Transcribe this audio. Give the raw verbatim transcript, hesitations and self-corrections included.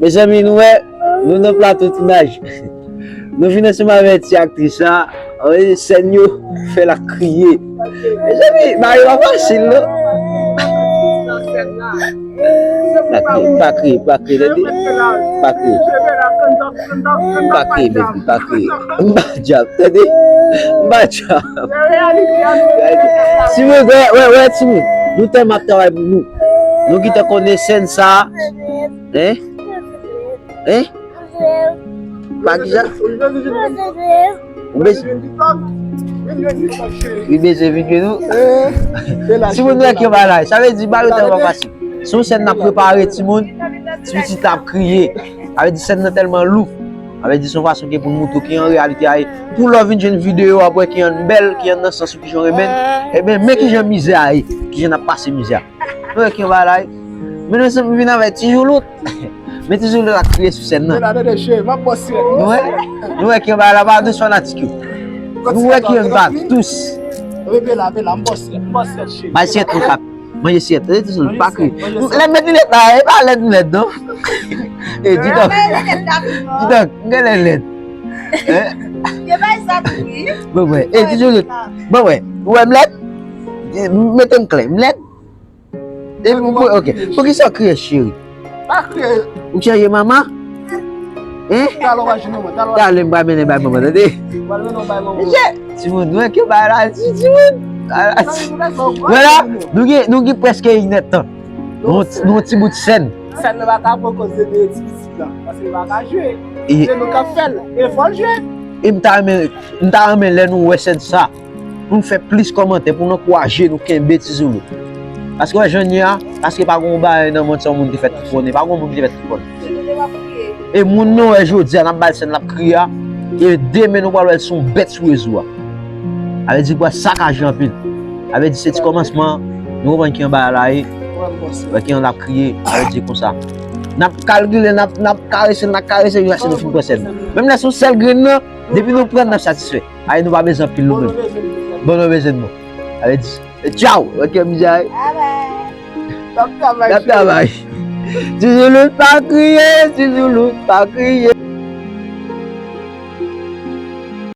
Mezanmi, nou wè, nou nan plato tounaj. Nou vin ansanm avèk ti aktris la. Ann, sèn yo fè l ap kriye. Mezanmi, bagay yo pa fasil, non. Pa kriye, pa kriye, pa kriye, tande. Pa kriye. Pa kriye, baby, pa kriye. M pa djab, tande. M pa djab. Timoun, wè, wè, wè, timoun. Nou tèlman ap travay pou nou. Nou gentan konnen sèn sa. Hein? Hein? Pa kisa? Ou bezwen, li bezwen vin jwenn nou. Timoun, nou wè ki bagay la. Sa vle di, bagay yo tèlman fasil. Se yon sèn n ap prepare, timoun. Ti pitit la ap kriye. Sa vle di, sèn nan tèlman lou. Sa vle di, se yon fason ke pou n montre w ki an reyalite a ye. Pou lè w vin jwenn videyo, w ap wè ki an bèl, ki an nan sans ou, ki jan w renmen l. Ebyen, men ki jan mizè a ye, ki jan n ap pase mizè a. Nou wè ki bagay la, wi. Men nou se vin avèk ti joulout. Men ti joulout la kriye sou sèn nan. Men la, tande, cheri, m ap bòs rèd. Nou wè, nou wè ki bagay la, pa dous fanatik yo. Nou wè ki bagay dous. Rebe la, rebe la, m bòs rèd, m bòs rèd, cheri. Bay syèt nou kap. Manje syèt. E ti joulout, pa kriye. Lè m met linèt la, e pa lèd linèt, non. E, di donk. Di donk, m gen lèd. Hein? Yo bay sa tou, wi. Bon, wè. E, ti joulout. Bon, wè. Ou wè m lèd? E, mete m klè. M lèd? E pou, pou, ok. Poukisa w kriye, cheri? Pa kriye. Ou chanje manman? Hein? Talè w va jwenn manman, talè w va. Talè m va mennen bay manman, tande? W al mennen w bay manman. Mesye, timoun, nou wè ki bagay la di, timoun. Bagay la di. Vwala, nou gen, nou gen prèske inèdtan. Nou, nou ti bout sèn. Sèn nan pa ka pran koz de ti pitit la, paske l pa ka jwe. E se nou k ap fè l, e fò l jwe. E m ta renmen, m ta renmen lè nou wè sèn sa. Pou n fè plis kòmantè, pou n ankouraje nou kenbe ti zoulout. Paske wè jan n ye a, paske pa gen yon bagay nan mond sa yon moun te fèt tout konnen, pa gen yon moun ki te fèt tout konnen. E moun nou wè jodi a, n ap ba l sèn, l ap kriye a, e demen nou pral wè l se yon bèt sou rezo a. Sa vle di l pral sakaje anpil. Sa vle di se ti kòmansman, nou konprann ki an bagay la ye, wè ki an l ap kriye, sa vle di konsa. N ap kalkile, n ap, n ap karese, n ap karese, jiskaske nou fin pran sèn. Menm lè se yon sèl grenn nan, depi nou pran, n ap satisfè. Ay, nou pa bezwen anpil nou menm. Bon, nou bezwen nou. Sa vle di, tchaw, ok, mizè. N ap travay. N ap travay. Ti zoulout pa kriye, ti zoulout pa kriye.